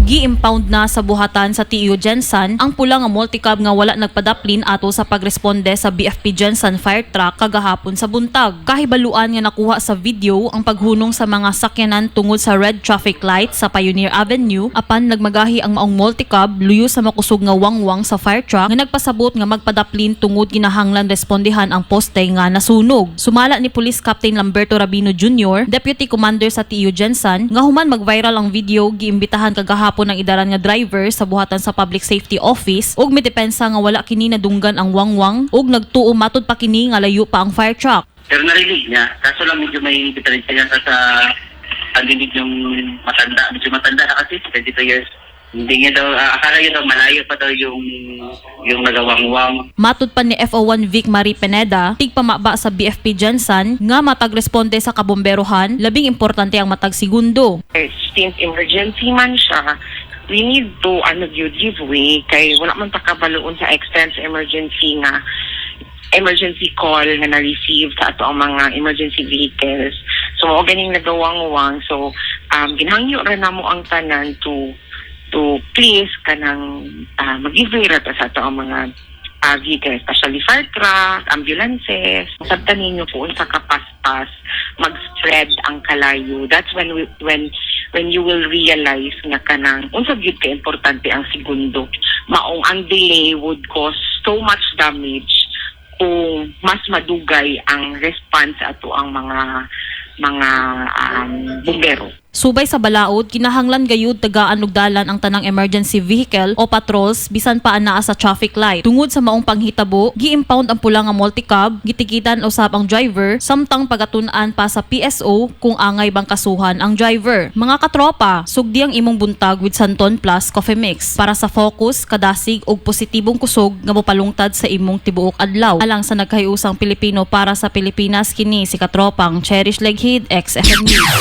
Gi-impound na sa buhatan sa TEU GenSan ang pula nga multicab nga wala nagpadaplin ato sa pagresponde sa BFP GenSan fire truck kagahapon sa buntag. Kahibaluan nga nakuha sa video ang paghunong sa mga sakyanan tungod sa red traffic light sa Pioneer Avenue, apan nagmagahi ang maong multicab luyo sa makusog nga wangwang sa fire truck nga nagpasabot nga magpadaplin tungod ginahanglan respondehan ang poste nga nasunog. Sumala ni Police Captain Lamberto Rabino Jr., Deputy Commander sa TEU GenSan, nga human mag-viral ang video, giimbitahan kagahapon ang idaran nga driver sa buhatan sa Public Safety Office ug midepensa nga wala kini nadunggan ang wangwang ug nagtuo matud pa kini nga layo pa ang fire truck. Pero narinig niya, kaso lang medyo may diferensya yata sa pandinig yung matanda. Medyo matanda na kasi, 22 years. Hindi niya daw, akala niya daw malayo pa daw yung nagawangwang. Matud pa ni FO1 Vic Marie Pineda, tigpamaba sa BFP GenSan, nga matag responde sa kabomberohan, labing importante ang matag segundo. Since emergency man siya, we need to ano gyud, give way kay wala man ta kabalo unsa extent sa emergency nga emergency call nga na-receive sa ato ang mga emergency vehicles. So mao ganing nagawangwang. So ginhangyo ra namo ang tanan to please kanang mag-give way ra ta sa ato ang mga vehicles, especially fire truck, ambulances. Sabtan ninyo kung unsa ka paspas mag-spread ang kalayo. That's when we, when you will realize nga kanang unsa gyud ka importante ang segundo. Maong ang delay would cause so much damage kung mas madugay ang response ato ang mga bumbero. Subay sa balaod, kinahanglan gayud tagaan og dalan ang tanang emergency vehicle o patrols bisan pa anaa sa traffic light. Tungod sa maong panghitabo, gi-impound ang pula nga multicab, gitikitan usab ang driver samtang pagatun-an pa sa PSO kung angay bang kasuhan ang driver. Mga katropa, sugdi ang imong buntag with Santon Plus Coffee Mix para sa focus, kadasig ug positibong kusog nga mopalungtad sa imong tibuok adlaw. Alang sa nagkahiusang Pilipino para sa Pilipinas, kini si katropang Cherish Leghid, XFM News.